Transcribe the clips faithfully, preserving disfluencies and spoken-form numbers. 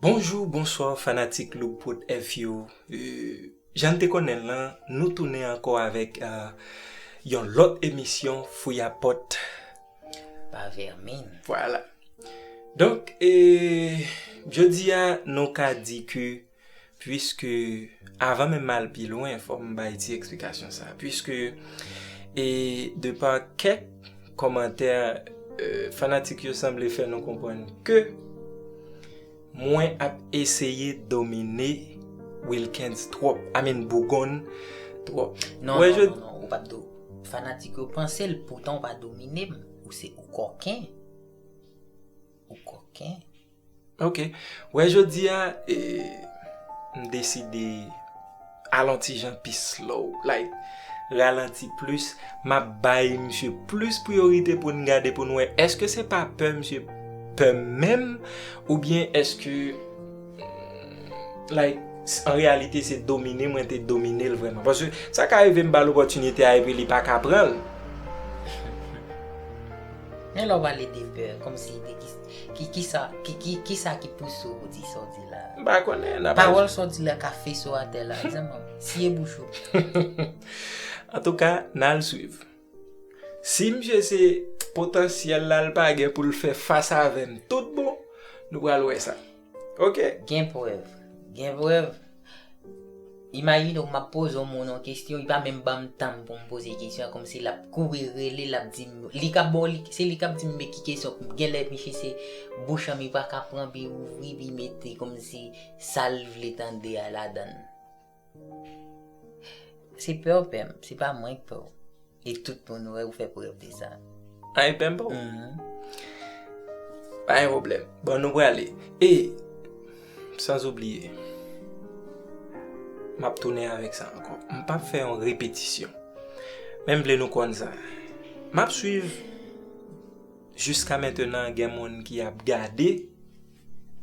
Bonjou, bonswa, fanatik Look Prod F yo. Euh, jan n te konnen l lan, nou tounen ankò avèk, euh, yon lòt emisyon Fouyapòt. Pa vèmin. Vwala. Donk, e, jodi a, nou ka di ke, puiske, avan menm m al pi lwen, fò m bay ti eksplikasyon sa. Puiske, e, de pa kèk kòmantè, e, fanatik yo sanble fè nou konprann ke mwen ap eseye domine Wilkens twòp, I mean, Bougon twòp. Non, Wè, non, je non, non, ou p ap do-, fanatik yo panse l, poutan ou pa domine m, ou se ou kòken. Ou kòken. Ok. Wè, jodi a, e, m deside al on ti jan pi slow, like, ralanti plis, m ap bay misye plis priyorite pou n gade, pou n wè, èske se pa pè misye pè m menm, oubyen èske, like, s-, an reyalite, se domine mwen te domine l vrèman. Paske sa ka rive m ba l opòtinite a epi li pa ka pran l. Men lè w pale de pè, kòmsi de ki, ki, ki sa, ki, ki, ki sa ki pouse w pou di sa w di la? M pa konnen, n ap Pawòl sa w di la ka fese w atè la, zanmi m. Siye bouch ou. Antouka, n al swiv. Si misye se potansyèl la, l pa gen pou l fè fas avè m tout bon, nou pral wè sa. Ok. Gen prèv. Gen prèv. Imajine w, m ap poze yon moun yon kesyon, li pa menm ban m tan pou m poze kesyon an, kòmsi l ap kouri rele, l ap di m, li k ap, bon, li, se li k ap di m, men ki kesyon, genlè misye se bouch an, li pa ka pran, pi ouvri, pi mete kòmsi sa l vle tande a ladan l. Se pè w pè m, se pa mwen k pè w. E tout moun wè ou fè prèv de sa. Ay, pè m pa w. Mhm. Pa gen pwoblèm. Bon, nou prale. E, san oubliye, m ap tounen avèk sa ankò. M p ap fè yon repetisyon. Men m vle nou konn sa. M ap swiv jiska mentenan, gen moun ki ap gade,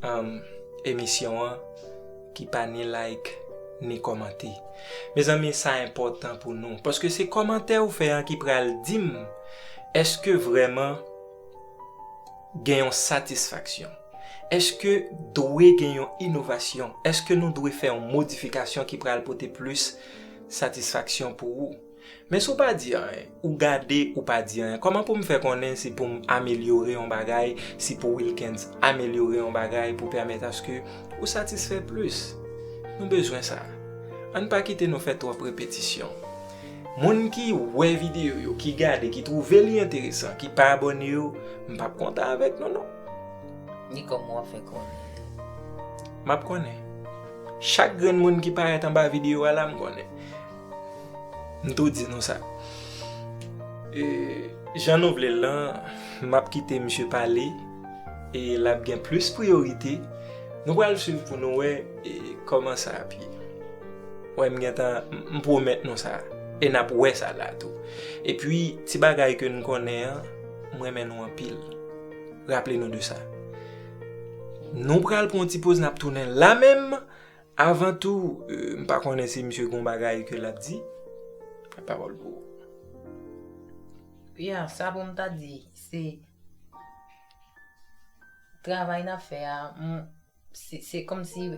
um, emisyon an, ki pa ni like, ni kòmante. Mezanmi, sa enpòtan pou nou. Paske se kòmantè ou fè an ki pral di m, èske vrèman gen yon satisfaksyon? Èske dwe gen yon inovasyon? Èske nou dwe fè yon modifikasyon ki pral pote plis satisfaksyon pou ou? Men si w pa di anyen, ou gade, ou pa di anyen, kòman pou m fè konnen si pou m amelyore yon bagay, si pou Wilkens amelyore yon bagay pou pèmèt aske ou satisfè plis? Nou bezwen sa. Ann pa kite nou fè twòp repetisyon. Moun ki wè videyo yo, ki gade, ki twouve li enteresan, ki pa abòne yo, m p ap kontan avèk nou, non. Ni kòman w ap fè konnen? M ap konnen. Chak grenn moun ki parèt anba videyo a la, m konnen. M tou di nou sa. E, jan nou vle l lan, m ap kite misye pale, e l ap gen plis priyorite. Nou pral swiv pou nou wè, e, kòman sa ap ye. Wè, m gentan, m, m pwomèt nou sa. E n ap wè sa la tou. Epi, ti bagay ke n konnen an, m renmen nou anpil. Raple nou de sa. Nou pral pran yon ti poz, n ap tounen la menm. Avan tou, euh, m pa konnen si misye gon bagay ke l ap di. Pawòl pou ou. Ya, sa pou m ta di, se travay n ap fè a, m, se, se kòmsi,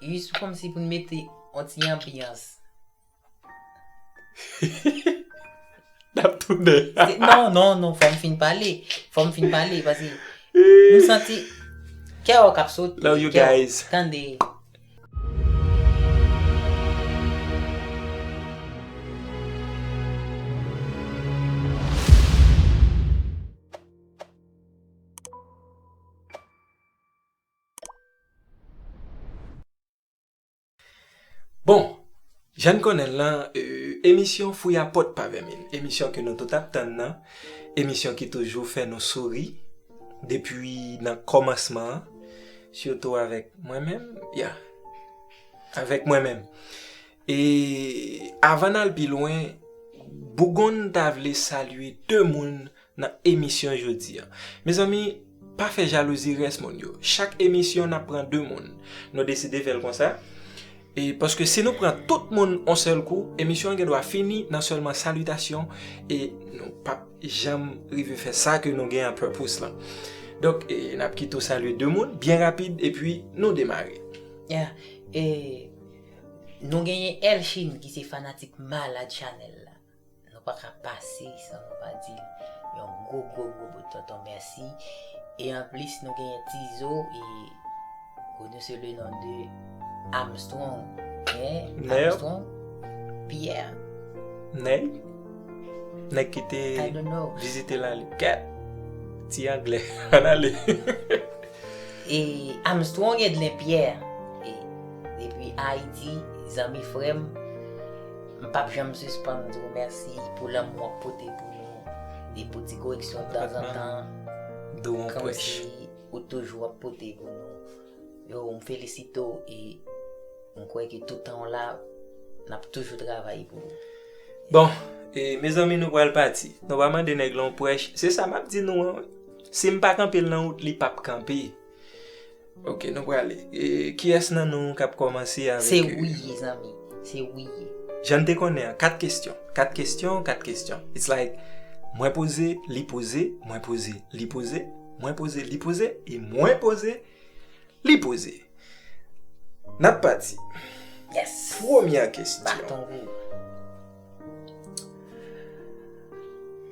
jis kòmsi pou n mete yon ti anbyans. N ap tounen. Se, non, non, non, fò m fin pale. Fò m fin pale, paske m santi kè w k ap sote. Love you guys. Tande. Bon, jan n konnen l lan, euh, emisyon Fouyapòt pa vèmin. Emisyon ke nou tout ap tann nan. Emisyon ki toujou fè nou souri depi nan kòmansman an. Sitou avèk mwen menm, ya. Avèk mwen menm. E avan n al pi lwen, Bougon ta vle salye de moun nan emisyon jodi a. Mezanmi, pa fè jalouzi rès moun yo. Chak emisyon, n ap pran de moun. Nou deside fè l konsa. E paske si nou pran tout moun on sèl kou, emisyon an gen dwa fini nan sèlman salitasyon e nou p ap janm rive fè sa ke nou gen an purpose lan. Donk, e, n ap kite w salye de moun, byen rapid, epi nou demare. Yeah. E, nou genyen Elchine ki se fanatik malad chanèl la. Nou pa ka pase san nou pa di l yon gwo, gwo, gwo bout tonton mèsi. E anplis, nou genyen Tizo e koni sou le non de Armstrong. Hein? Nèg. Armstrong? Pierre? Nèg? Nèg ki te I don't know. Vizite la li. Kèt! Ti anglè. Ann ale. E Armstrong Edlin Pierre. E depi Ayiti, zanmi frè m, m p ap janm sispann di w mèsi pou lanmou w ap pote pou nou. E pou ti koreksyon tanzantan, Do yon prèch. kòmsi ou toujou ap pote pou nou. Yo, m felisite w e m kwè ke tout tan w la, n ap toujou travay pou ou. Bon, e, mezanmi, nou pral pati. Nou pa mande nèg lan yon prèch. Se sa m ap di nou an, wi. Si m pa kanpe l nan wout, li p ap kanpe. Ok, nou prale. E, kiyès nan nou k ap kòmanse avèk Se e, ou ye, zanmi. Se ou ye. Jan n te konnen an, kat kesyon. Kat kesyon, kat kesyon. It's like, mwen poze, li poze, mwen poze, li poze, mwen poze, li poze, e mwen poze, li poze. N ap pati. Yes. Premyè kesyon. Baton wout.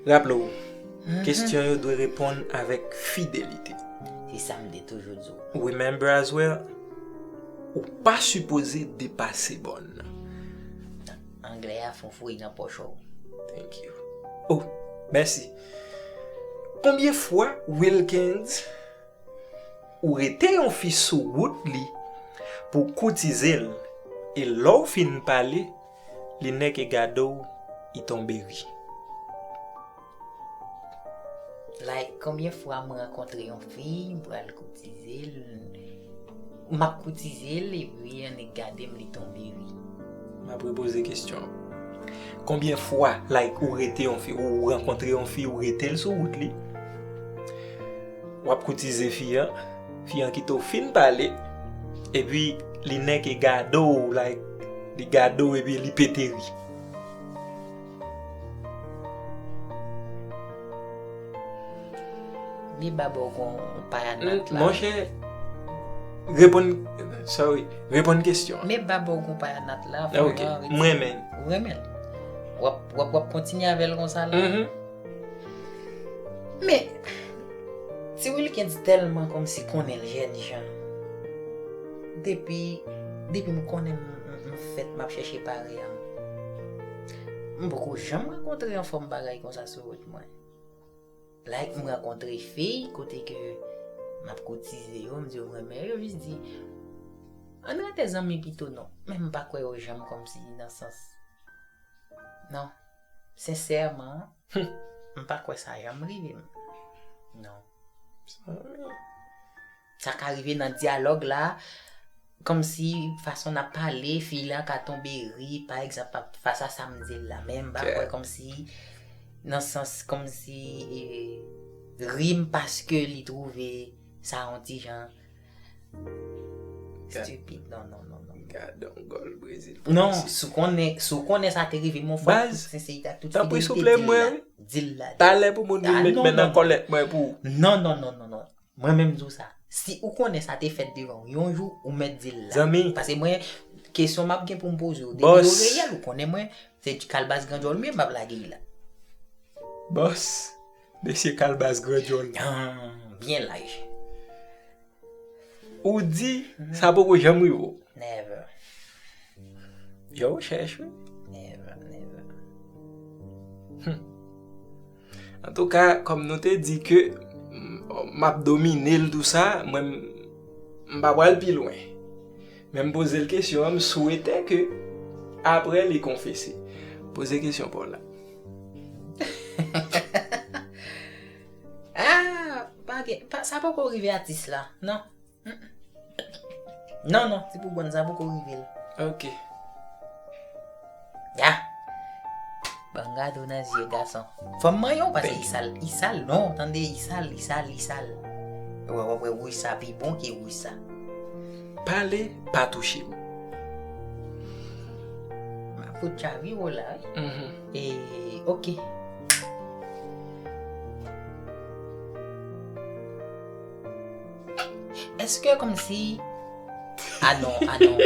Raple w, kesyon yo dwe reponn avèk fidelite. Se sa m te toujou di w. Remember as well, ou pa sipoze depase bòn. Anglè a fon fouye nan pòch ou. Thank you. Oh, mèsi. Konbyen fwa, Wilkens, ou rete yon fi sou wout li pou koutize l, e lè w fin pale, li nèk e gade w, i tonbe ri? Like, konbyen fwa m rankontre yon fi, m pral koutize l, m ap koutize l, epi annik gade m, li tonbe ri. M ap repoze kesyon an. Konbyen fwa, like, ou rete yon fi, ou rankontre yon fi, ou rete l sou wout li, w ap koutize fi an, fi an kite w fin pale, epi li nèk e gade w, like, li gade w epi li pete ri? Li ba bò gon paya nat la. Monchè, reponn, sorry, reponn kesyon an. Men ba bò gon paya nat la. Ok, mwen menm. Ou renmen l. W ap, w ap, w ap kontinye avè l konsa la. Mhm. Men, Ti Wilkens tèlman kòmsi konnen l jèn jan. Depi, depi m konnen m, m, m fèt, m ap chèche pare a m. M poko janm rankontre yon fòm bagay konsa sou wout mwen. Like, m rankontre fi kote ke m ap koutize yo, m di yo m renmen yo, yo jis di, ann rete zanmi pito non. Men m pa kwè yo janm kòmsi nan sans. Non. Sensèman, m pa kwè sa janm rive m. Non. Sa ka rive nan dyalòg la, kòmsi fason n ap pale, fi la ka tonbe ri, pa egzanp, fas a sa m di l la. Men m pa kwè kòmsi, nan sans kòmsi, e, ri m paske li twouve sa yon ti jan stupid. Non, non, non, non. Gadon gòl Brezil. Non, si w konnen, si w konnen sa te rive m yon fwa, Baz, tout senserite ak tout tanpri, fidelite, souple, di l mwen, la. wi. Di l la. Talè pou moun Ah, vin met non, men nan non. Kòlèt mwen pou. Non, non, non, non, non. Mwen menm di w sa. Si ou konnen sa te fèt devan w yon jou, ou mèt di l la. Zanmi. Paske mwen, kesyon m ap gen pou m poze w. Depi Bòs. Yo reyèl, ou konnen mwen, se kalbas grandjòl mwen m ap lage l la. Bòs. Mesye kalbas grandjòl. Ah, byen laj. Ou di, sa poko janm rive w. Never. Yo, chèch, wi. Never, never. Antouka, kòm nou te di ke m, m ap domine l tou sa, mwen, m, m pa pral pi lwen. Men m poze l kesyon an, m swete ke apre li konfese. Poze kesyon pa w la. Ah, pa gen, pa, sa poko rive atis la, non. Mm-mm. Non, non, ti pou gwann sa poko rive l. Ok. Ya. Ban gade w nan zye gason. Fò m manyen w pase isal, isal, non, tande, isal, isal, isal. Wè, wè, wè, wouj sa pi bon ke wouj sa. Pale, pa touche m. M ap fout chavire w la, wi. Mhm. E, ok. Èske kòmsi, ah non, ah non.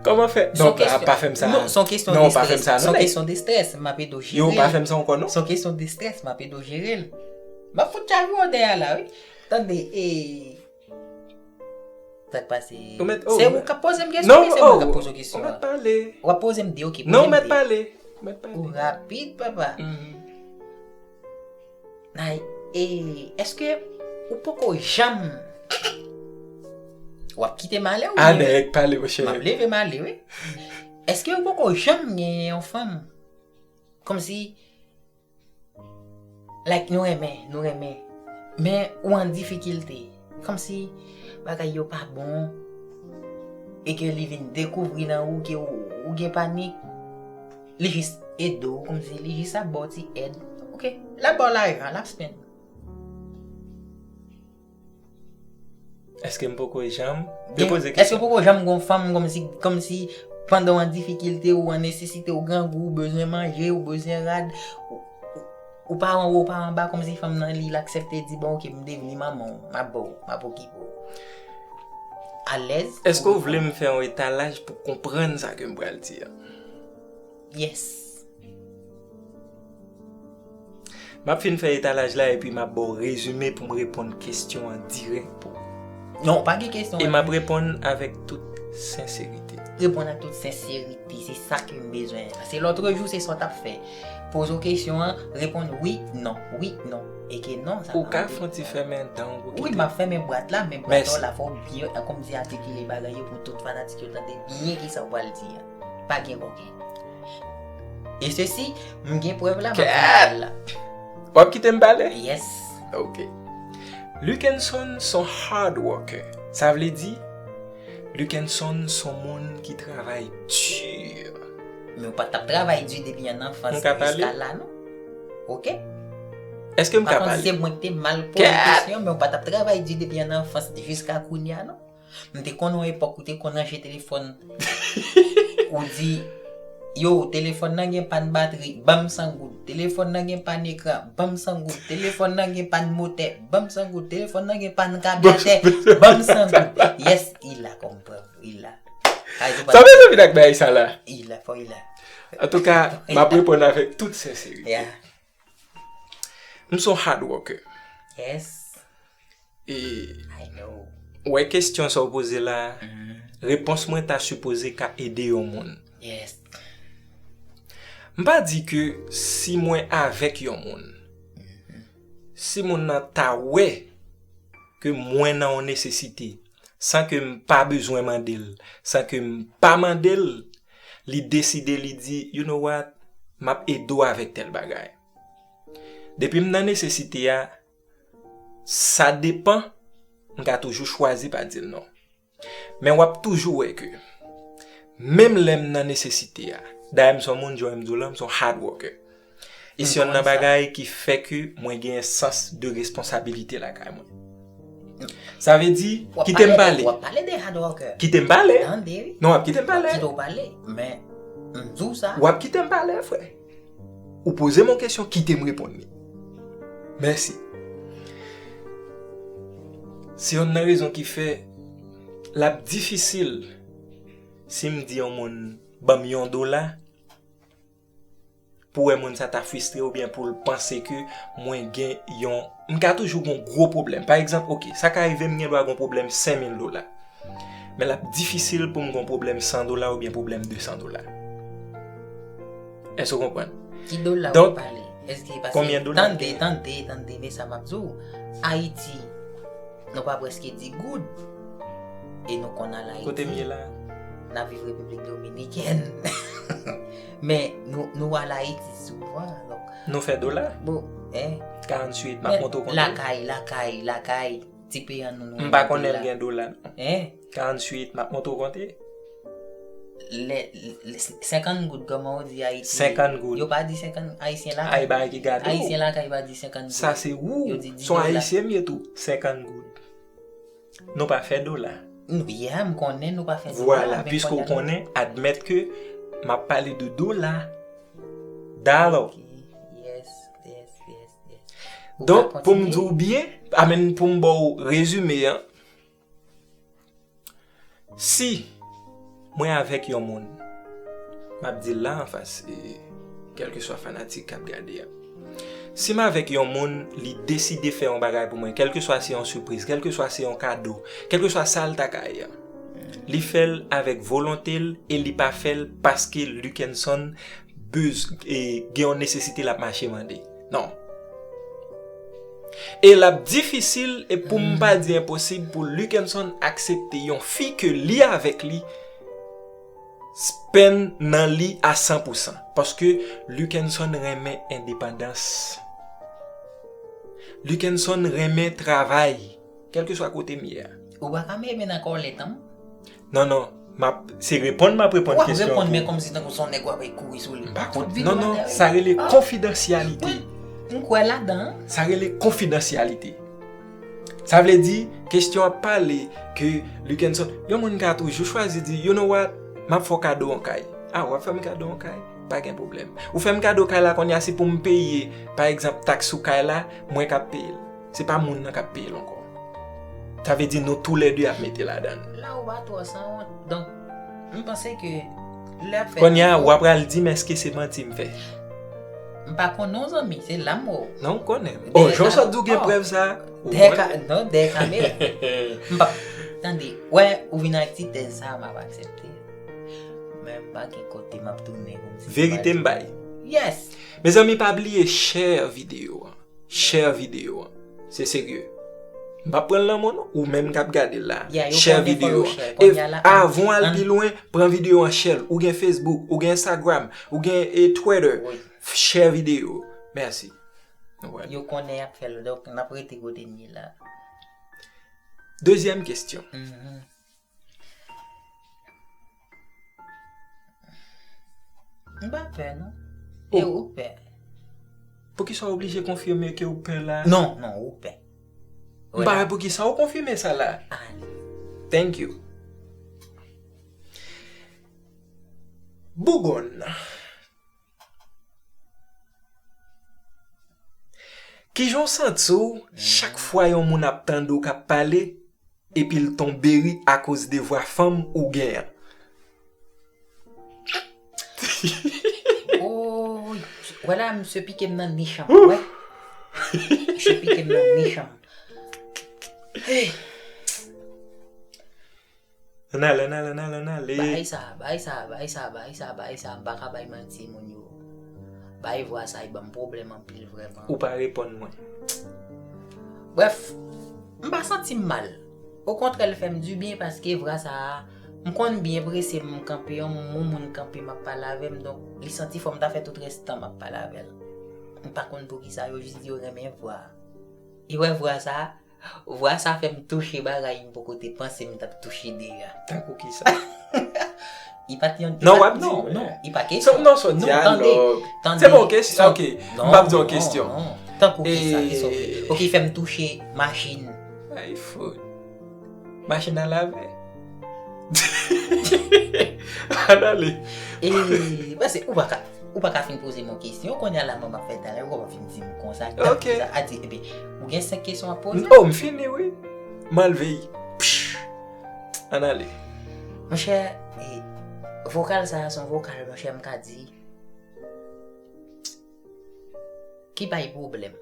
Kòman fè? Non, pa, pa fè m sa. Non, se yon kesyon de strès. Se yon kesyon de strès. M ap ede w jere. Yo, pa fè m sa ankò, non. Se yon kesyon de strès. M ap ede w jere l. M ap fout tchavire w dèyè la, wi. Tande, e. Sa k pase? Se ou k ap poze m kesyon, wi, se mwen k ap poze w kesyon an. W ap poze m de, ok, poze m de. Non, ou mèt pale. Ou mèt pale. Ou rapid, papa. Ay, e, èske ou poko janm W ap kite m ale ou byen? Anèk, pale, monchè. M ap leve m ale, wi. Èske ou poko janm genyen yon fanm? Kòmsi, like, nou renmen, nou renmen. Men ou an difikilte. Kòmsi, bagay yo pa bon. E ke li vin dekouvri nan ou ke ou, ou gen panik. Li jis ede w, kòmsi li jis ap ba w ti èd. Ok, l ap ba w lajan, l ap spend. Èske m poko janm? Yo poze kesyon. Èske w poko janm gon fanm kòmsi, kòmsi pandan w an difikilte, ou an nesesite, ou grangou, ou bezwen manje, ou bezwen rad, ou, ou, ou pa anwo, ou pa anba, kòmsi fanm nan li, l aksepte di, bon, ok, m devni manman w, m ap ba w, m ap okipe w. Alèz. Èske w vle m fè yon etalaj pou konprann sa ke m pral di a? Yes. M ap fin fè etalaj la epi m ap ba w rezime pou m reponn kesyon an dirèk pou ou. Non, pa gen kesyon. E m ap reponn avèk tout senserite. Reponn ak tout senserite, se sa ke m bezwen. Paske lòtrejou, se sa w t ap fè. Poze w kesyon an, reponn wi, non, wi, non. E ke non, sa pa antre. Ou ka fè yon ti fèmen dan w pou kite. Wi, m ap fèmen bwat la, men bwat la, fò w byen, kòmsi atikile bagay yo pou tout fanatik yo tande byen kisa w pral di a. Pa gen koken. E sesi, m gen prèv la, m ap fè l la. W ap kite m pale? Yes. Ok. Luckenson s on hard worker. Sa vle di, Luckenson s on moun ki travay di. Men w pa t ap travay di depi an anfans jiska la, non? Ok? Èske m ka pale? Pa konn si se mwen ki te mal poze kesyon, men w pa t ap travay di depi an anfans jiska kounye a, non? M te konn yon epòk ou te konn ranje telefòn. Ou di, yo, telefòn nan gen pàn batri, ban m san goud. Telefòn nan gen pàn ekran, ban m san goud. Telefòn nan gen pàn motè, ban m san goud. Telefòn nan gen pàn kabyatè, ban m san goud. Yes, il a compris, il a. Sa bezwen vin ak bagay sa la. Il a, fò il a. Antouka, m ap reponn avèk tout senserite. M s on hard worker. Yes. E ou wè kesyon sa w poze la, repons mwen ta sipoze ka ede yon moun. M pa di ke si mwen avèk yon moun, si moun nan ta wè ke mwen nan yon nesesite, san ke m pa bezwen mande l, san ke m pa mande l, li deside, li di, you know what, m ap ede w avèk tèl bagay. Depi m nan nesesite a, sa depan, m ka toujou chwazi pa di l non. Men w ap toujou wè ke, menm lè m nan nesesite a, dayè m s on moun, jan m di w lan, m s on hard worker. E se yonn nan bagay ki fè ke mwen gen sans de responsabilite lakay mwen. Sa vle di, kite m pale. W ap pale de hard worker. Kite m pale. Tande, wi. Non, w ap kite m pale. W ap kite w pale. Men, m di w sa. W ap kite m pale, frè. Ou poze m yon kesyon, kite m reponn li. Mèsi. Se yonn nan rezon ki fè l ap difisil si m di yon moun ban m yon dola, pou wè moun sa ta fristre oubyen pou l panse ke mwen gen yon, m ka toujou gen yon gwo pwoblèm. Pa egzanp, ok, sa ka rive m gen dwa gen yon pwoblèm senk mil dola. Men l ap difisil pou m gen yon pwoblèm san dola oubyen pwoblèm de san dola. Èske w konprann? Ki dola w ap pale? Èske paske, tande, tande, tande, men sa m ap di w. Ayiti, nou pa prèske di goud. E nou konn al Ayiti. Kote m ye la? N ap viv Repiblik Dominikèn. Men nou, nou al Ayiti souvan, donk. Nou fè dola? Bon, en. Karanntuit, m ap montre w konte. Lakay, lakay, lakay. Ti peyi an nou, nou. M pa konnen l gen dola, non. En? Karanntuit, m ap montre w konte. Lè, lè, senkant goud, kòman w di Ayiti? Senkant goud. Yo pa di senkant, Ayisyen lakay. Ay, bagay ki gade w. Ayisyen lakay pa di senkant goud. Sa se ou. Yo di dis dola. S on Ayisyen m ye tou. Senkant goud. Nou pa fè dola. Nou, yeah, m konnen nou pa fè dola. Vwala, piske w konnen, admèt ke m ap pale de dola. Dalo. Ok, yes, yes, yes, yes. Donk, pou m di w byen, I mean, pou m ba w rezime an, Si mwen avèk yon moun, m ap di l la anfas, e, kèlkeswa fanatik k ap gade a. Si m avèk yon moun, li deside fè yon bagay pou mwen, kèlkeswa se yon sipriz, kèlkeswa se yon kado, kèlkeswa sa l ta ka ye a, li fè l avèk volonte l e li pa fè l paske Luckenson bez-, e, gen yon nesesite l ap mache mande. Non. E l ap difisil, e pou m pa di enposib, pou Luckenson aksepte yon fi ke li avèk li spend nan li a san pou san. Paske Luckenson renmen endepandans. Luckenson renmen travay. Kèlkeswa kote m ye a. Ou pa ka mete men nan kòlèt, non? Non, non. M ap, se reponn m ap reponn kesyon. W ap reponn, men kòmsi tankou se yon nèg w ap kouri sou li. M pa kont-, non, non, sa rele konfidansyalite. M kwè ladan. Sa rele konfidansyalite. Sa vle di, kesyon ap pale ke Luckenson, yon moun ka toujou chwazi di, "You know what? M ap fè w kado yon kay." A, w ap fè m kado yon kay? Pa gen pwoblèm. Ou fè m kado kay la kounye a, se pou m peye, pa egzanp, taks sou kay la, mwen k ap peye l. Se pa moun nan k ap peye l ankò. Sa vle di nou toulède ap mete ladan l. La ou pa twò sanwont. Donk, m panse ke lè ap fè... Kounye a, w ap pral di m èske se manti m fè. M pa konnen w, zanmi, se la m wè w. Non, m konnen. Oh, jan w sot di w gen prèv sa. Dèyè ka-, non, dèyè kamera. M pa, tande, wè, ou vin ak ti tèz sa, m ap aksepte. Men m pa gen kote m ap tounen kòmsi. Verite m bay. Yes. Mezanmi, pa bliye share videyo an. Share videyo an. Se serye. M p ap pran l nan men w, non. Ou menm k ap gade l la. Share videyo an. E avan w al pi lwen, pran videyo an, share l. Ou gen Facebook, ou gen Instagram, ou gen, e, Twitter. Share videyo. Mèsi. Nou pral. Yo konnen y ap fè l, donk n ap rete kote n ye la. Dezyèm kesyon. M pa pè, non. E ou pè? Poukisa w oblije konfime ke w pè la? Non, non, ou pè. M pa wè poukisa w konfime sa la. Thank you. Bougon. Kijan w santi w chak fwa yon moun ap tande w k ap pale, epi l tonbe ri akoz de vwa fanm ou gen an? Oy, wè la, misye pike m nan nich an, wè. Misye pike m nan nich an. Hey. Ann ale, ann ale, ann ale, ann ale. Bay sa, bay sa, bay sa, bay sa, bay sa, m pa ka bay manti moun yo. Bay vwa sa, li ban m pwoblèm anpil vrèman. Ou pa reponn mwen. Brèf, m pa santi m mal. Okontrè, l fè m dibyen paske vwa sa a, m konn byen prese m kanpe, yon moun kanpe m ap pale avè m, donk li santi fò m ta fè tout rès tan m ap pale avè l. M pa konn poukisa, yo jis di yo renmen vwa a. E wè vwa sa a, vwa sa fè m touche bagay m poko te panse m t ap touche deja. Tankou kisa? Li pa t yon... Non, w ap di. Non, non, li pa kesyon. Non, se yon dyalòg. Se pa yon kesyon. Ok, m p ap di yon kesyon. Tankou kisa, kisa w vle? Ok, fè m touche machin. Ay, fout. Machin a lave. Ann ale. E, paske ou pa ka, ou pa ka fin poze m yon kesyon, kounye a la, mwen m ap fè talè, ou pa fin di m konsa. Ok. Sa a di, epi, ou gen senk kesyon ap poze? Oh, m fini, wi. M anlve. Psh. Ann ale. Monchè, e, vokal sa a, se yon vokal, monchè, m ka di. Ki bay pwoblèm.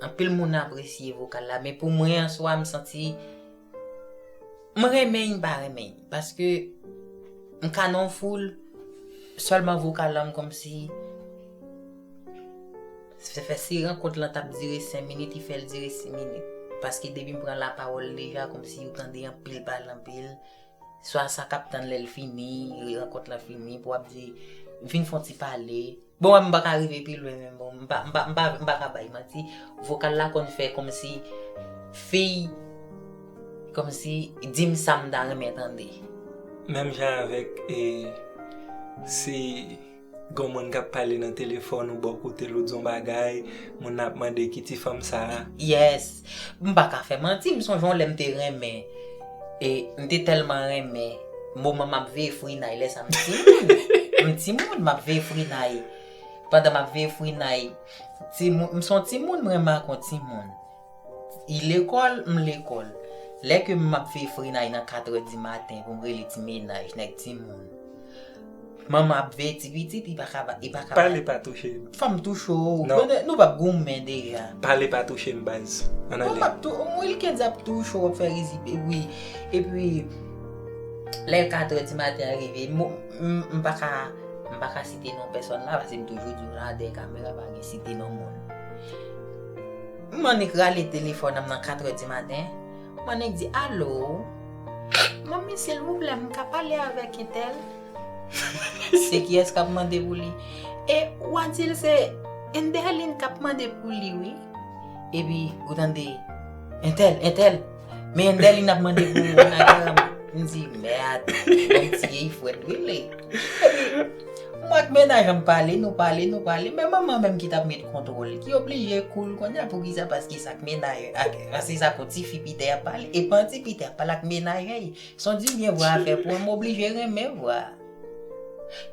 Anpil moun apresye vokal la, men pou mwen an swa, m santi m renmen l, m pa renmen l. Paske m ka nan yon foul, sèlman vokal la, m kòmsi, se fè si rankont lan t ap dire senk minit, li fè l dire sis minit. Paske depi m pran lapawòl deja, kòmsi ou tande anpil pale anpil. Swa sa k ap tann lè l fini, rankont lan fini, pou w ap di, vin fè yon ti pale. Bon, m pa ka rive pi lwen, men bon, m pa, m pa, m pa, m pa ka bay manti. Vokal la konn fè kòmsi fi, kòmsi di m sa m ta renmen tande. Menm jan avèk, e, si Gon moun k ap pale nan telefòn ou bò kote l, ou di yon bagay, moun nan ap mande ki ti fanm sa a. Yes. M pa ka fè manti, m sonje yon lè m te renmen. E m te tèlman renmen. Moman m ap veye frinay, lè sa m timoun. M timoun, m ap veye frinay. Pandan m ap veye frinay, timoun, m se yon timoun, m renmen ak yon timoun. Li lekòl, m lekòl. Lè ke m ap fè frenay nan katrè di maten pou m rele ti mennaj, nèg timoun. Manman ap veye ti pitit, li pa ka, li pa ka. Pale pa touche m. Fò m touche w. Non. Nou, nou p ap goumen deja. Pale pa touche m, baz. Ann ale. Mwen p ap tou-, Wilkens ap touche w, ap fè rizib, wi. Epi, lè katrè di maten an rive, m, m, m pa ka, m pa ka site non pèsòn la, paske m toujou di w la, dèyè kamera, pa gen site non moun. M annik rale telefòn nan nan katrè di maten. M annik di, "Alo? Manmi, silvouplè, m ka pale avèk entèl?" Se kiyès k ap mande pou li? E w a di l se Enderline k ap mande pou li, wi. Epi, ou tande, "Entèl, entèl, men Enderline ap mande pou ou nan kè m." M di, "Mèd, bon, ti ye frèt, rele." Epi, mwen ak mennaj an pale, nou pale, nou pale, men manman menm ki t ap met kontwòl, ki oblije cool kounye a, poukisa, paske sa k mennaj, ak, paske sa k yon tifi Pitè ap pale, e pa yon ti Pitè ap pale ak mennaj, se yon di byen vwa a fè pou mwen, m oblije renmen vwa a.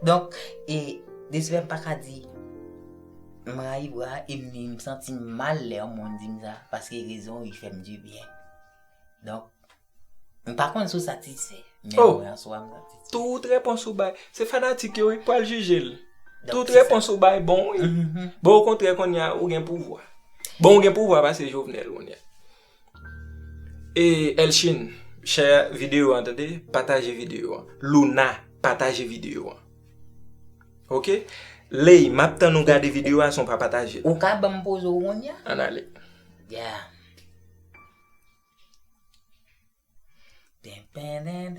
Donk, e, deswè m pa ka di, m rayi vwa a, e m, m santi m mal lè yon moun di m sa, paske rezon li fè m di byen. Donk, m pa konn si w satisfè, men mwen an swa m satisfè. Tout repons ou bay, se fanatik yo wi k pral jije l. Tout repons ou bay bon wi. Bon, okontrè, kounye a, ou gen pouvwa. Bon, ou gen pouvwa pase Jovenel kounye a. E Elchin, share videyo an, tande? Pataje videyo an. Luna, pataje videyo an. Oke? Ley, m ap tann ou gade videyo a san w pa pataje l. Ou ka ban m poze w kounye a? Ann ale. Yeah. Pen, pen, pen,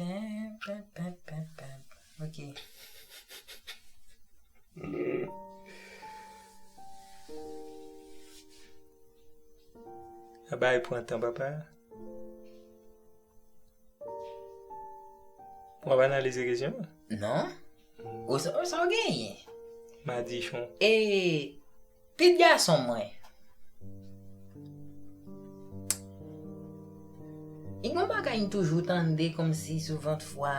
pen, pen, pen, pen, pen. Oke. Sa bay pran tan, papa. W ap analize kesyon an? Non. Ou sa, ou sa w genyen? Madichon. E, pitit gason mwen. Li gon bagay m toujou tande kòmsi souvantfwa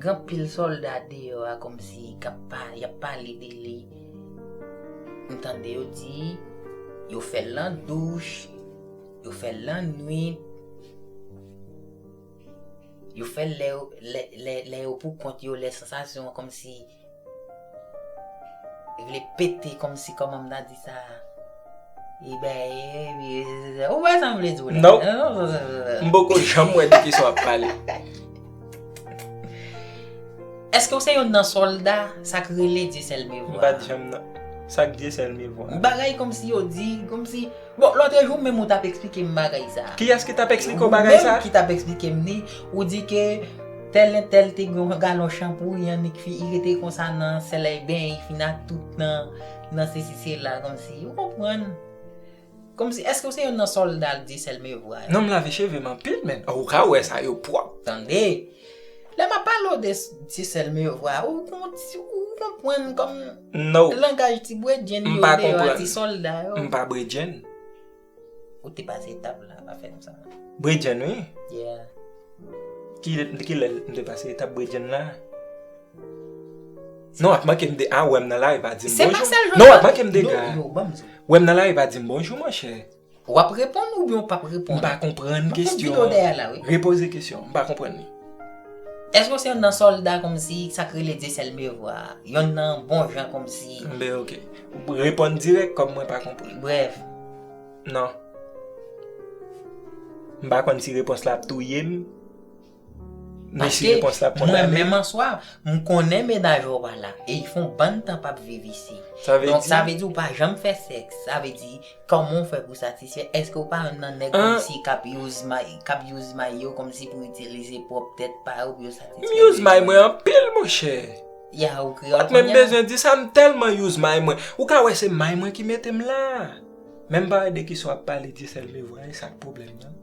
gen anpil sòlda deyò a kòmsi k ap pa, y ap pale de li. M tande yo di yo fè l nan douch, yo fè l nan nwit, yo fè l lè yo, lè, lè, lè yo pou kont yo, lè sansasyon an kòmsi li vle pete kòmsi, kòman m ta di sa? Li bay, ou wè sa m vle di w la? Non. M poko janm wè de kisa w ap pale. Èske w se youn nan sòlda sa k rele Dye sèl me vwa? M pa t janm nan. Sa k Dye sèl me vwa? Bagay kòmsi yo di, kòmsi, bon, lòtrejou menm ou t ap eksplike m bagay sa. Kiyès ki t ap eksplike w bagay sa? Ou menm ki t ap eksplike m li, ou di ke tèl entèl te gen yon galon chanpou, li annik fi, li rete konsa nan sèlèy benyen, li fin ak tout nan, nan sesi sela, kòmsi, ou konprann? Kòmsi, èske w se youn nan sòlda Dye sèl me vwa yo? Non, m lave cheve m anpil, men. Ou ka wè sa, yo pwòp. Tande! Lè m ap pale w de s-, Dye sèl me vwa, ou kon-, ou konprann kòm langaj ti bredjenn yo deyò a, ti sòlda yo. M pa bredjenn. Ou te pase etap la, pa fè m sa. Bredjenn, wi. Yeah. Ki, ki lè m te pase etap bredjenn la? Non, w ap manke m de, a, w wè m nan lari, pa di m bonjou. Non, w ap manke m dega. Yo, yo, ban m di w. W wè m nan lari, pa di m bonjou, monchè. W ap reponn oubyen w p ap reponn? M pa konprann kesyon an. Repoze kesyon, m pa konprann li. Èske w se youn nan sòlda kòmsi sa k rele Dye sèl me vwa? Youn nan bon jan kòmsi. Ben, oke. Reponn dirèk kòm mwen pa konprann. Brèf. Non. M pa konn si repons la ap touye m. Men si repons la ap kondane. Paske mwen menm an swa, m konnen mennaj ou pa la. E l fè yon bann tan p ap viv isi. Donk, sa vle di ou pa janm fè sèks. Sa vle di, kòman w fè pou satisfè? Èske ou pa youn nan nèg kòmsi k ap use may, k ap use may yo kòmsi pou itilize pwòp tèt pa yo pou yo satisfè? M use may mwen anpil, monchè. Ya, ou kreyòl kounye a. Ou pa t menm bezwen di sa, m tèlman use may mwen. Ou ka wè se may mwen ki mete m la. Men m pa wè de kisa w ap pale, Dye sèl me vwa, e sa k pwoblèm nan.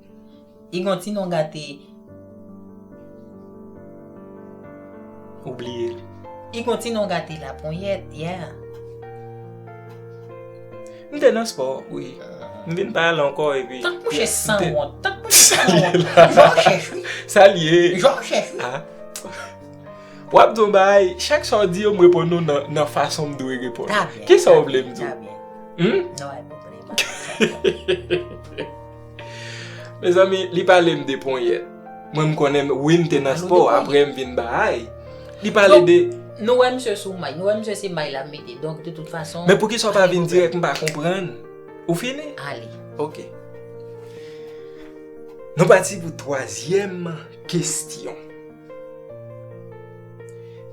Li gon ti non gate. Ou bliye l. Li gon ti non gate laponyèt, yeah. M te nan spò, wi. M vin pa al ankò, epi. Tank mouche sanwont, tank mouche sanwont. Jan w chèch, wi. Sa l ye? Jan w chèch, wi. Ah. W ap di yon bagay, chak sa w di yo, m reponn ou nan, nan fason m dwe reponn. Ta byen. Kisa w vle m di w? Ta byen. Hmm? Non, ay, pwoblèm. Mezanmi, li pale m de ponyèt. Mwen, m konnen, wi, m te nan spò, apre m vin bay. Li pale de. Nou wè misye sou may, nou wè misye se may l ap mete. Donk, de tout fason. Men poukisa w pa vin dirèk, m pa konprann. Ou fini? Ale. Ok. Nou pati pou twazyèm kesyon.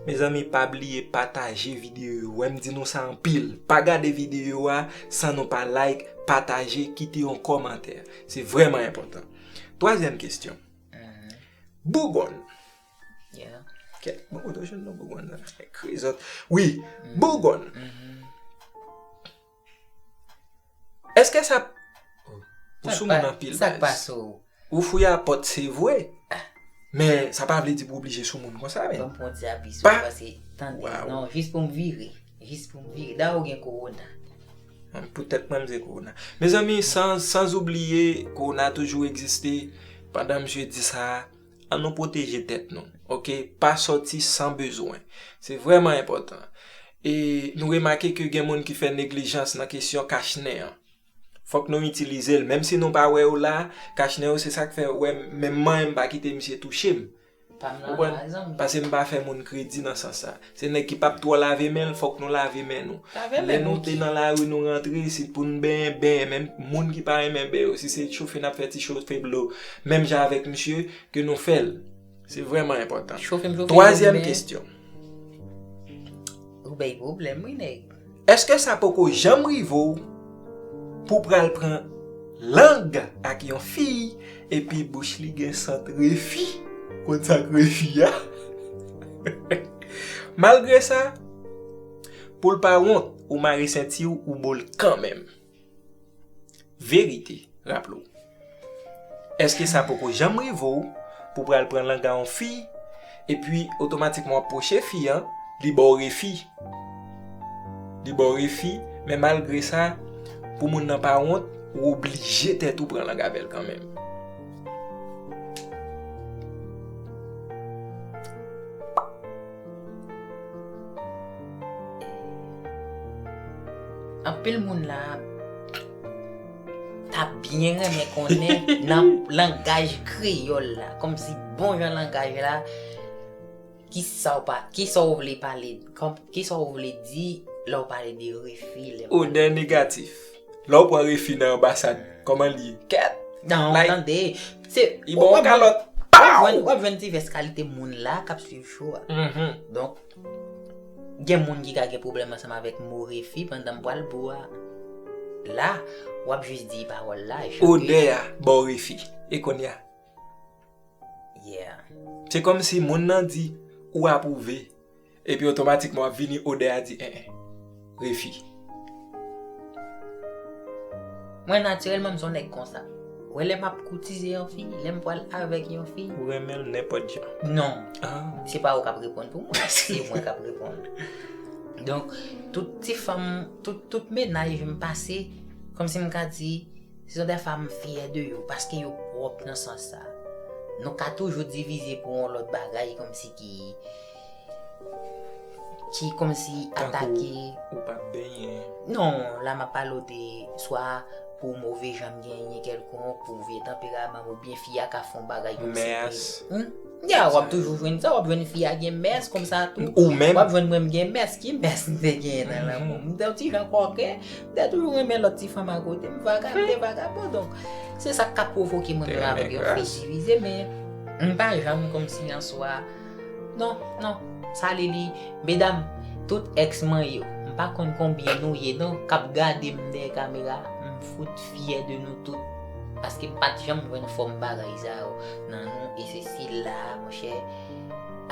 Mezanmi, pa bliye pataje videyo yo. Wè m di nou sa anpil. Pa gade videyo a san nou pa like, pataje, kite yon kòmantè. Se vrèman enpòtan. Twazyèm kesyon. Bougon. Kèt, bon, kote w jwenn non Bougon nan? Krizòt. Wi, Bougon. Èske sa. Ou sou moun anpil, baz. Ou fouye a pòt, se vre. Men sa pa vle di pou oblije sou moun konsa, men. Ban m pran ti api sou ou, paske, tande, non, jis pou m vire. Jis pou m vire. Dayè, ou gen kowona. Poutèt mwen, m se kowona. Mezanmi, san, san oubliye, kowona toujou egziste. Pandan misye di sa, ann nou pwoteje tèt nou, ok? Pa sòti san bezwen. Se vrèman enpòtan. E nou remake ke gen moun ki fè neglijans nan kesyon kach nen an. Fòk nou itilize l. Menm si nou pa wè yo la, kach nen yo, se sa k fè, wè, menm mwen, m pa kite misye touche m. Ou konprann? Paske m pa fè moun kredi nan sans sa. Se nèg ki p ap twò lave men l, fòk nou lave men nou. Lè nou te nan lari, nou rantre, si pou n benyen, benyen. Menm moun ki pa renmen benyen yo, si se chofe n ap fè ti chofe dlo, menm jan avèk misye, ke nou fè l. Se vrèman enpòtan. Twazyèm kesyon. Ou bay pwoblèm, wi, nèg. Èske sa poko janm rive w pou pral pran lang ak yon fi, epi bouch li gen sant refi? Konn sa k refi a? Malgre sa, pou l pa wont, ou mare senti w, ou bo l kanmenm. Verite, raple w. Èske sa poko janm rive w pou pral pran lang a yon fi, epi otomatikman w ap pwoche fi an, li ba w refi? Li ba w refi, men malgre sa, pou moun nan pa wont, ou oblije tèt ou pran lang avè l kanmenm. Anpil moun la t ap byen renmen konnen nan langaj kreyòl la, kòmsi bon jan langaj la, kisa w pa, kisa w vle pale, kòm, kisa w vle di lè w pale de refi, lè w pale de. Odè negatif. Lè w pran refi nan anbasad, kòman li ye? Kèt! Non, tande. Se, li ba w kalòt. W ap jwenn, w ap jwenn divès kalite moun la k ap swiv show a. Donk, gen moun ki ka gen pwoblèm ansanm avèk mo refi pandan m pral bo a. La, w ap jis di pawòl la, jan ke. Odè a ba w refi. E kounye a? Yeah. Se kòmsi moun nan di ou apwouve, epi otomatikman w ap vini odè a di, en, en, refi. Mwen, natirèlman, m se yon nèg konsa. Ou wè, lè m ap koutize yon fi, lè m pral avèk yon fi. Ou renmen l nenpòt jan. Non. Ah. Se pa ou k ap reponn pou mwen, se mwen k ap reponn. Donk, tout ti fanm, tout, tout mennaj m pase, kòmsi m ka di, se yon dèfwa m fyè de yo, paske yo pwòp nan sans sa. Nou ka toujou divize pou yon lòt bagay, kòmsi ki, ki kòmsi atake. Ou p ap benyen. Non, la m ap pale w de swa pou move jan m genyen kèlkonk, pou vye tanperaman m, oubyen fi a ka fè yon bagay kòmsi. Mès. Hmm? Ya, w ap toujou jwenn sa, w ap jwenn fi a gen mès kòmsa tou. Ou menm. W ap jwenn mwen m gen mès, ki mès m te genyen nan lanmou? M te yon ti jan kòken, m te toujou renmen lòt ti fanm akote m, vaga-, m te vagabon, donk, se sa k ka pwovoke mwen menm avèk yon fi divize, men m pa janm kòmsi an swa. Non, non, sa li li, medam, tout èks mwen yo, m pa konn konbyen nou ye non, k ap gade m dèyè kamera, m fout fyè de nou tout, paske m pa t janm jwenn fòm bagay sa yo nan nou, e se sila, monchè,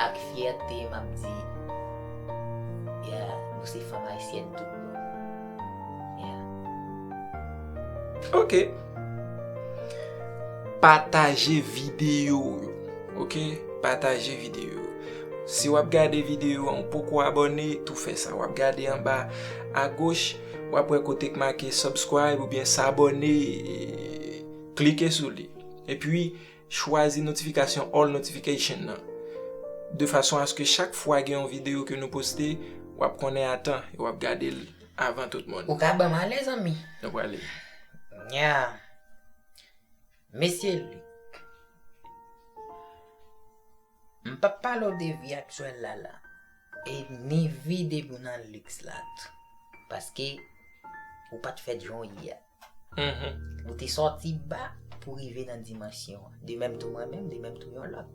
ak fyète, m ap di, yeah, nou se fanm ayisyèn tout bon. Yeah. Ok. Pataje videyo yo. Ok? Pataje videyo yo. Si w ap gade videyo an, ou poko abòne, tou fè sa. W ap gade anba agoch, w ap wè kote k make subscribe oubyen s'abonner. Klike sou li. Epi, chwazi notifikasyon, all notification nan. De fason aske chak fwa gen yon videyo ke nou poste, w ap konnen a tan e w ap gade l avan tout moun. Ou ka ban m ale, zanmi? Nou prale. Yeah. Mesye Luc, m p ap pale w de vi aktyèl la la, e ni vi depi w nan liks la tou. Paske ou pa t fèt jan w ye a. Ou te sòti ba pou rive nan dimansyon an. De menm tou mwen menm, de menm tou yon lòt.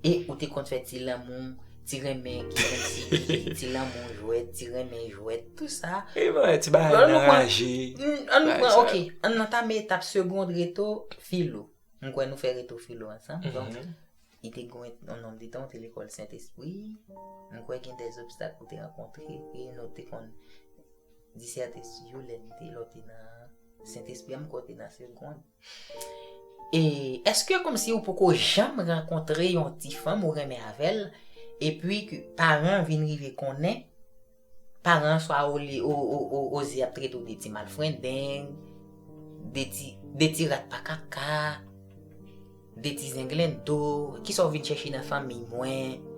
E ou te konn fè ti lanmou, ti renmen ki konn ti, ti lanmou jwèt, ti renmen jwèt, tou sa. E mwen, ti bagay nan raje. Ann nou pran, ok, ann nou tame etap segond reto filo. M kwè nou fè reto filo ansanm. Donk, li te gen yon nonm de tan, ou te lekòl Sentespri. M kwè gen de zobstak ou te rankontre, e nou te konn disète sou yo lè n te, lè w te nan Sentespri a, m kwè w te nan segond. E èske kòmsi ou poko janm rankontre yon ti fanm ou renmen avè l, epi ke paran vin rive konnen, paran swa o, o, o, o, oze ap trete w de ti malfrendeng, de ti, de ti rat pa kaka, de ti zenglendo, kisa w vin chèche nan fanmiy mwen?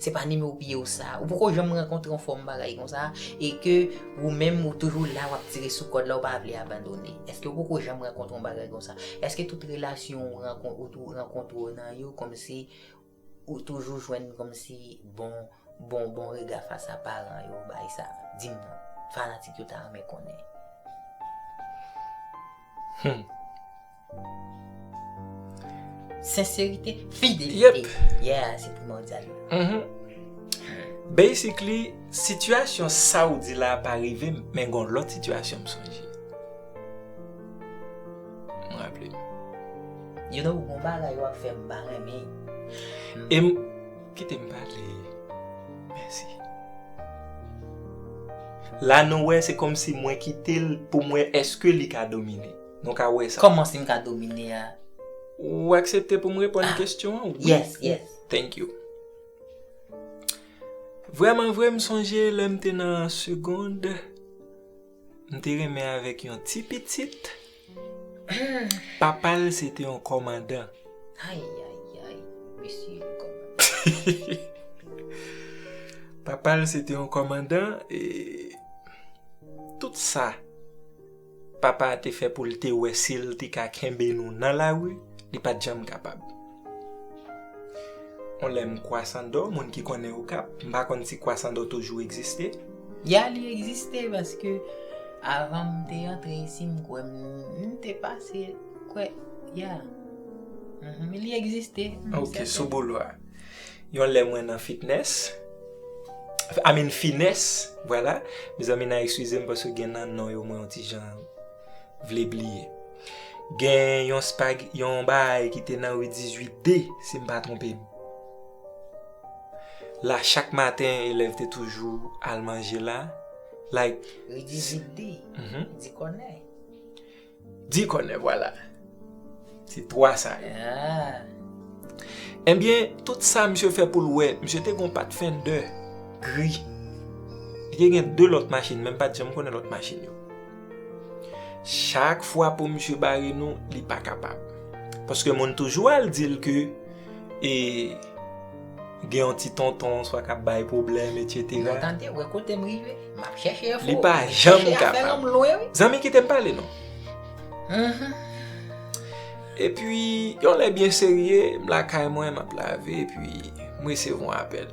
Se pa nimewo pye w sa. Ou poko janm rankontre yon fòm bagay konsa, e ke ou menm ou toujou la, w ap tire sou kòd la, ou pa vle abandone. Èske ou poko janm rankontre yon bagay konsa? Èske tout relasyon ou rankon-, ou tou rankontre w nan yo, kòmsi ou toujou jwenn kòmsi bon, bon, bon rega fas a paran yo bay sa? Di m non. Fanatik yo ta renmen konnen. Hmm. Senserite, fidelite. Yep. Yeah, se primòdyal. Mhm. Basically, sitiyasyon sa w di la pa rive m, men gon lòt sitiyasyon m sonje. M raple m. You know, gon bagay w ap fè m pa renmen. E m, kite m pale. Mèsi. La nou wè, se kòmsi mwen kite l pou m wè èske li ka domine. Nou ka wè sa. Kòman si m ka domine a? Ou aksepte pou m reponn kesyon an? Wi. Yes, yes. Thank you. Vrèman vre, m sonje lè m te nan segond, m te renmen avèk yon ti pitit. Papa l se te yon kòmandan. Ay, ay, ay, mesye, kòmandan. Papa l se te yon kòmandan, e tout sa papa a te fè pou l te wè si l te ka kenbe nou nan lari, li pa t janm kapab. On lè m Kwasandò, moun ki konnen Okap, m pa konn si Kwasandò toujou egziste. Ya, li egziste, paske avan m te antre isi, m kwè m, m te pase, kwè, ya. Mhm, li egziste, m sèten. Ok, sou boulwa. Yon lè mwen nan fitness, I mean finesse, vwala. Mezanmi, n a eskize m paske gen nan non yo mwen yon ti jan vle bliye. Gen yon spag, yon bagay ki te nan ri dizuit D, si m pa twonpe m. La, chak maten, elèv te toujou al manje la. Like, ri dizuit D, mhm, di kònè. Di kònè, vwala. Se twa sa yo. Ah. Ebyen, tout sa misye fè pou l wè, misye te gon Pathfinder gri. Li te gen de lòt machin, men m pa t janm konnen lòt machin yo. Chak fwa pou misye bare nou, li pa kapab. Paske moun toujou al di l ke, e, gen yon ti tonton, swa k ap bay pwoblèm, etsetera. Mwen tande, wè kote m rive, m ap chèche enfo, li pa janm kapab. Zanmi, kite m pale non. Mhm. Epi, yon lè byen serye, m lakay mwen, m ap lave, epi m resevwa yon apèl.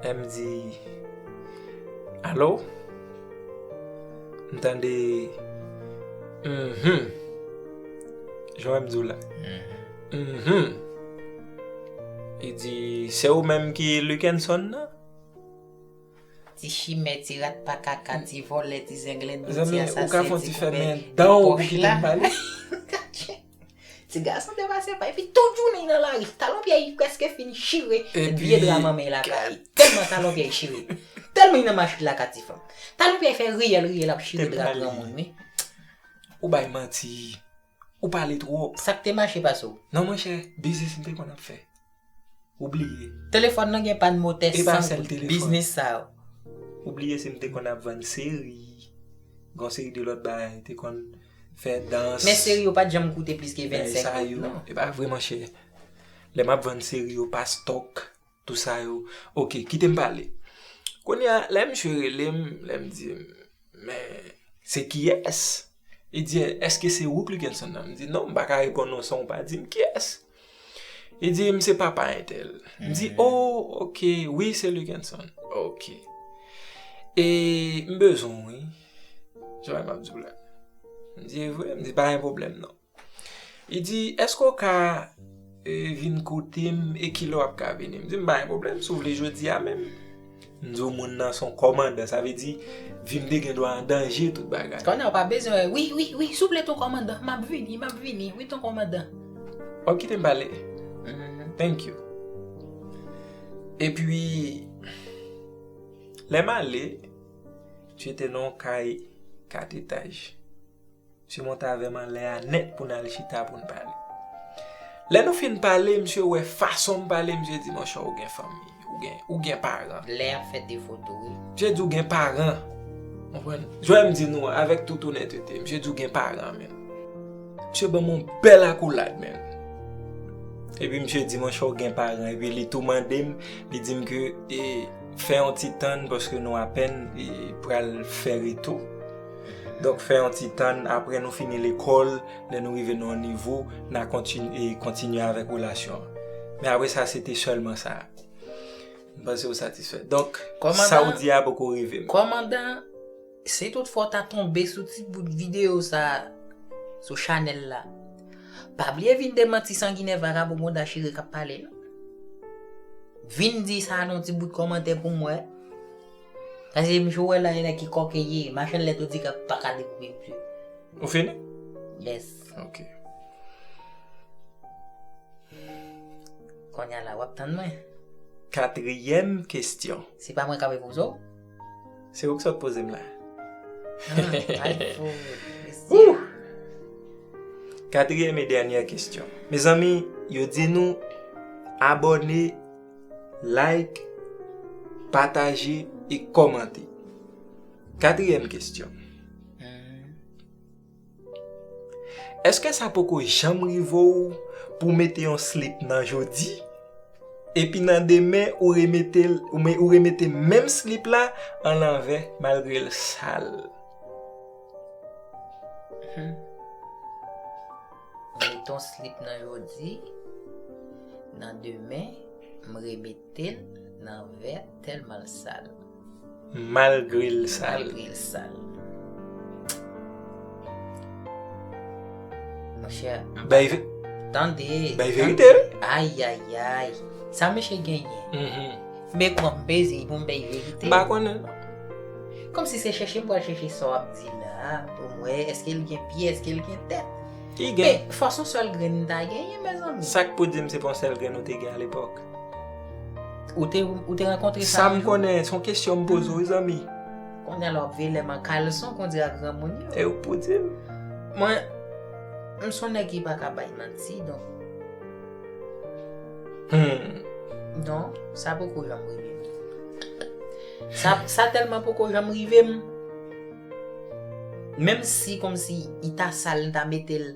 Lè m di, "Alo?" M tande, "Mhm." Jan w wè m di w la. Mhm. Li di, "Se ou menm ki Lukenson nan?" Ti chimè, ti rat pa kaka, ti vòlè, ti zenglendo, ti asasen, ti koupè pòch la. Ti gason te pase pa, epi tout jounen li nan lari. Talon pyè li prèske fin chire, vye dra manman li lakay. Tèlman talon pyè li chire. Tèlman li nan mache lakay ti fanm. Talon pyè li fè riyèl, riyèl ap chire dra granmoun, wi. Ou bay manti. Ou pale twòp. Sa k te mache pase w? Non, monchè, biznis m te konn ap fè. Ou bliye. Telefòn nan gen pàn motè san goud. Biznis sa yo. Ou bliye si m te konn ap vann seri. Gon seri de lòt bagay, te konn fè dans. Men seri yo pa t janm koute plis ke vennsenk goud, non. E pa vre, monchè. Lè m ap vann seri yo, pa stòk, tou sa yo. Ok, kite m pale. Kounye a, lè misye rele m, lè m di m, "Men, se kiyès?" Li di, èske se ou k Lukenson nan? M di, non, m pa ka reponn non san w pa di m kiyès. Li di, m se papa entèl. M di, oh, ok, wi, se Lukenson. Ok. E m bezwen w, wi. Jan m ap di w la. M di, e vre? M di, pa gen pwoblèm, non. Li di, èske w ka e, vin kote m e kilè w ap ka vini? M di, m pa gen pwoblèm, si w vle jodi a menm. M di w moun nan se yon kòmandan, sa vle di, vi m te gen dwa an danje, tout bagay. Konnen w pa bezwen, wi, wi, wi, souple ton kòmandan, m ap vini, m ap vini, wi, ton kòmandan. W ap kite m pale? Thank you. Epi, lè m ale, misye te nan yon kay kat etaj. Misye monte avè m anlè a nèt pou n al chita pou n pale. Lè nou fin pale, misye wè fason m pale, misye di, monchè, ou gen fanmi, ou gen, ou gen paran. Lè y ap fè de foto, wi. Misye di, ou gen paran. Konprann? Jan m di nou an, avèk tout onètete, misye di, ou gen paran, menn. Misye ban m yon bèl akolad, menn. Epi misye di, monchè, ou gen paran. Epi li tou mande m, li di m ke, e, fè yon ti tann, paske nou apèn, e, pral fè retou. Donk, fè yon ti tann, apre nou fini lekòl, lè nou rive nan yon nivo, n a kontin-, e, kontinye avèk relasyon an. Men apre sa, se te sèlman sa. M panse w satisfè. Donk, sa w di a poko rive m. Kòmandan, si toutfwa w ta tonbe sou ti bout videyo sa a, sou chanèl la, pa bliye vin demanti sanginè vagabon monda chire k ap pale, non. Vin di sa nan ti bout kòmantè pou m wè. Paske misye wè la, e nèg ki kòkeye, machann lèt ou di k ap pa ka dekoupe misye. Ou fini? Yes. Ok. Kounye a la, w ap tann mwen. Katriyèm kesyon. Se pa mwen k ap repoze w? Se ou k sot poze m la. Ah, ay, fo, mesye. Wouh! Katriyèm e dènyè kesyon. Mezanmi, yo di nou abòne, like, pataje e kòmante. Katriyèm kesyon. Hmm. Èske sa poko janm rive w pou w mete yon slip nan jodi, epi nan demen ou remete l, ou me-, ou remete menm slip la an lanvè malgre l sal? Hmm. Mete yon slip nan jodi, nan demen, m remete l nan vè tèlman l sal. Malgre l sal. Malgre l sal. Monchè, m pa Bay ve-, tande, bay tande. Verite, wi. Ay, ay, ay. Sa mesye genyen. Mhm. Men kòman m peze pou m bay verite? M pa konnen. Kòmsi se chèche m pral chèche sa w ap di la, pou m wè, èske l gen pye, èske l gen tèt? Li gen. Men, fòs yon sèl grenn m ta genyen, mezanmi. Sa k pou di m se pa yon sèl grenn ou te gen alepòk? Ou te, ou te rankontre sa yon jou? Sa m konnen, se yon kesyon m poze w, wi, zanmi. Kounye a la w ap veye lè m an kalson, kondi a granmoun yo. E ou k pou di m. Mwen, m se yon nèg ki pa ka bay manti, donk. Hmm. Non, sa poko janm rive m. Sa, sa tèlman poko janm rive m. Menm si kòmsi i ta sal, m ta mete l.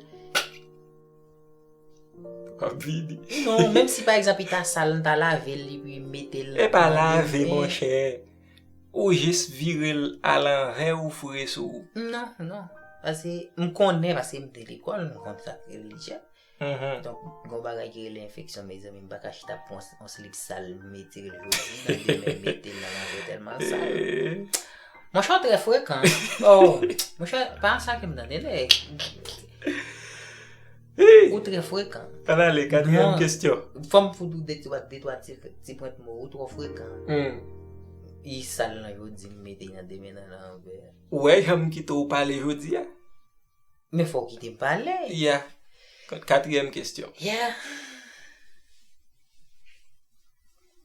W ap vini. Non, menm si pa egzanp i ta sal, m ta lave l epi mete l. E pa lave, monchè. Ou jis vire l alanvè ou foure sou ou. Non, non. Paske m konnen, paske m te lekòl, m konn sa k rele djèl. Mhm. Donk, gon bagay ki rele enfeksyon, mezanmi, m pa ka chita pran yon, yon slip sal, m mete l jodi, nan demen, m mete l nan lanvè tèlman l sal. Eh. Monchè, w trè frekan. Oh, monchè, pa sa ke m tande, lè. Hey! Ou trè frekan. Ann ale, katriyèm kesyon. Fò m fout ou de twa, de twa ti, ti pwent mo, ou twò frekan. Hmm. I sal nan jodi, m mete nan demen nan lanvè. Ou wè jan m kite w pale jodi a? Men fò w kite m pale. Yeah. Kat-, katriyèm kesyon. Yeah.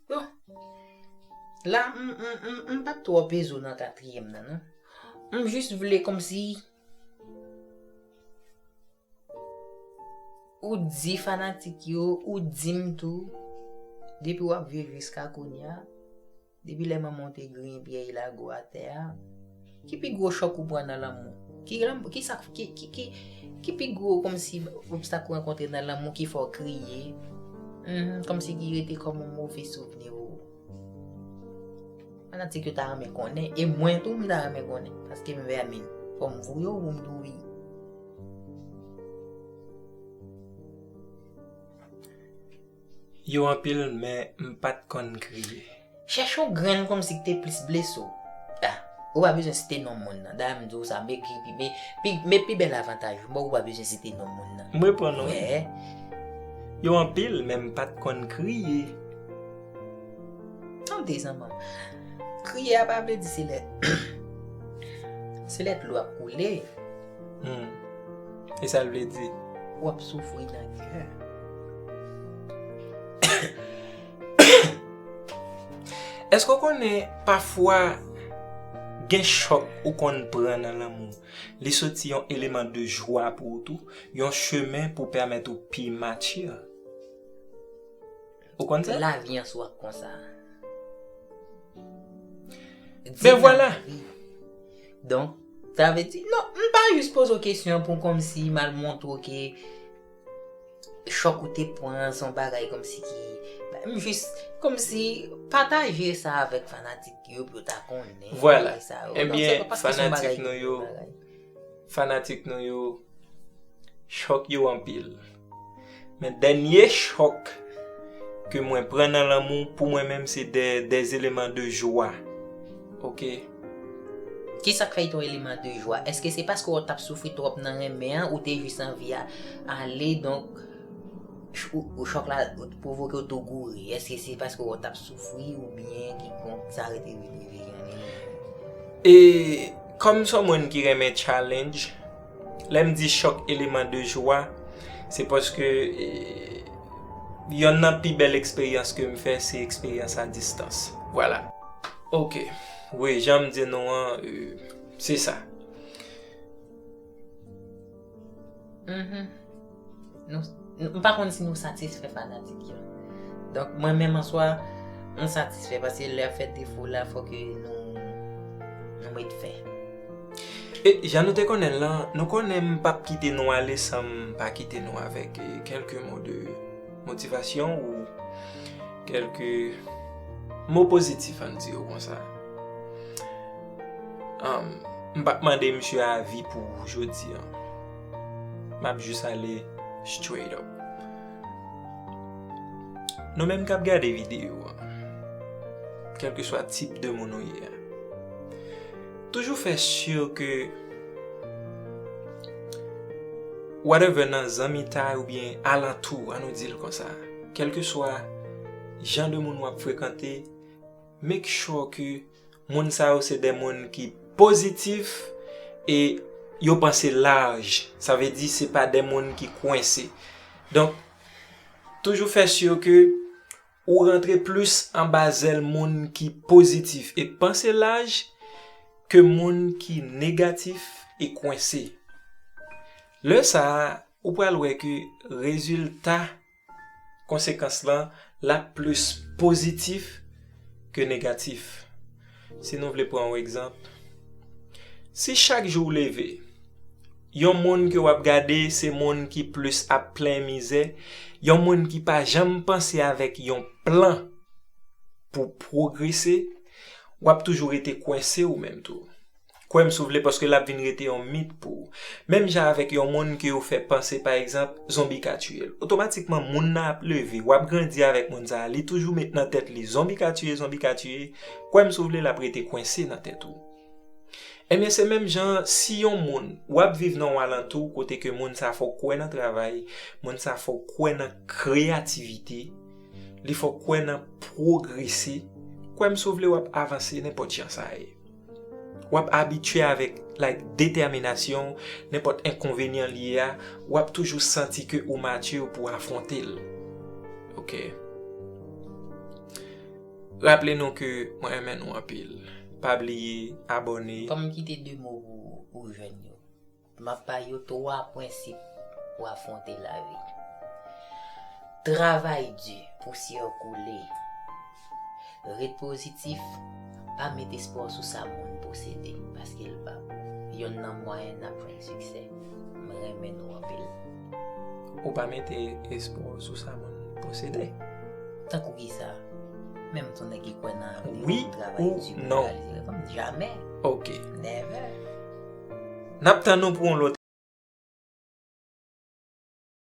Bon. La, m, m, m, m p ap twò peze w nan katriyèm nan, non. M jis vle kòmsi ou di fanatik yo, ou di m tou, depi w ap viv jiska kounye a, depi lè manman w te griyen pyè e lage w atè a, ki pi gwo chòk ou pran nan lanmou? Ki lanm-, ki sa, ki, ki, ki, ki pi gwo kòmsi obstak ou rankontre nan lanmou ki fè w kriye? Mhm, kòmsi ki rete kòm yon move souvni ou. Fanatik yo ta renmen konnen, e mwen tou m ta renmen konnen, paske m vèmin. Fò m voye w pou m tou ri. Yo anpil, men m pa t konn kriye. Chèche yon grenn kòmsi ki te plis blese w. Ah, ou pa bezwen site non moun nan. Dayè m di w sa, men ki pi, men pi, men pi bèl avantaj ou, men ou pa bezwen site non moun nan. M reponn ou. Wè. Yo anpil, men m pa t konn kriye. Tande zanmi m. Kriye a pa vle di se lè se lè dlo ap koule. Hmm. E sa l vle di? W ap soufri nan kè. Èske w konnen pafwa gen chòk ou konn pran nan lanmou, li soti yon eleman de jwa pou ou tou, yon chemen pou pèmèt ou pi matye? Ou konn sa? Lavi an swa konsa. Ben vwala. Donk, sa vle di, non, m pa jis poze w kesyon pou kòmsi m al montre w ke chòk ou te pran se yon bagay kòmsi ki. M jis kòmsi pataje sa avèk fanatik yo pou yo ta konnen. Vwala. Ebyen, fanatik nou yo, fanatik nou yo, chòk yo anpil. Men dènye chòk ke mwen pran nan lanmou, pou mwen menm, se de, de eleman de jwa. Oke? Kisa k fè l te yon eleman de jwa? Èske se paske w t ap soufri twòp nan renmen an, ou te jis anvi a, ale, donk, ch- ou, ou chòk la pwovoke w tou goure? Èske se paske w t ap soufri oubyen kikonk sa rete vin rive jan li? E kòm se yon moun ki renmen challenge, lè m di chòk eleman de jwa, se paske e, yonn nan pi bèl eksperyans ke m fè, se eksperyans a distans. Vwala. Oke. Wi, jan m di nou an, e, se sa. Mhm. Nou, m pa konn si nou satisfè fanatik yo. Donk, mwen menm an swa, m satisfè paske lè fè defo la, fòk nou, nou met fen. E jan nou te konnen l lan, nou konnen m p ap kite nou ale san m pa kite nou avèk e, kèlke mo de motivasyon ou kèlke mo pozitif, ann di yo konsa. Um, m p ap mande misye avi pou jodi an. M ap jis ale straight up. Nou menm k ap gade videyo an, kèlkeswa tip de moun ou ye a, toujou fè si ke whatever nan zanmitay oubyen alantou, ann nou di l konsa, kèlkeswa jan de moun w ap frekante, make sure ke moun sa yo se de moun ki pozitif e yo panse laj. Sa vle di se pa de moun ki kwense. Donk, toujou fè si ke ou rantre plis anba zèl moun ki pozitif e panse laj ke moun ki negatif e kwense. Lè sa a, ou pral wè ke rezilta konsekans lan, l ap plis pozitif ke negatif. Si nou vle pran yon egzanp, si chak jou w leve, yon moun ke w ap gade se moun ki plis ap plen mizè, yon moun ki pa janm panse avèk yon plan pou pwogrese, w ap toujou rete kwense ou menm tou. Kwè m si w vle, paske l ap vin rete yon mit pou ou. Menm jan avèk yon moun ke yo fè panse, pa egzanp, zonbi ka tiye l. Otomatikman, moun nan ap leve, w ap grandi avèk moun sa a, li toujou met nan tèt li, zonbi ka tiye, zonbi ka tiye. Kwè m si w vle, l ap rete kwense nan tèt ou. Ebyen, se menm jan, si yon moun, w ap viv nan yon alantou kote ke moun sa fè w kwè nan travay, moun sa fè w kwè nan kreyativite, li fè w kwè nan pwogrese, kwè m si w vle, w ap avanse nenpòt jan sa ye. W ap abitye avèk, like, detèminasyon, nenpòt enkonvenyan li ye a, w ap toujou santi ke ou matye pou afwonte l. Oke. Raple nou ke mwen renmen nou anpil. Pa bliye abòne. Fò m kite de mo pou, pou jèn yo. M ap ba yo twa prensip pou afwonte lavi. Travay di pou sirkile. Ret pozitif, pa met espwa w sou sa moun posede, paske l pa pou ou. Yonn nan mwayen n ap jwenn siksè. M renmen nou anpil. Ou pa mete espwa w sou sa moun posede. Tankou kisa? Menm tou nèg ki kwè nan avni, wi, travay di pou non. Realize, jamè. Oke. Never. N ap tann nou pou yon lòt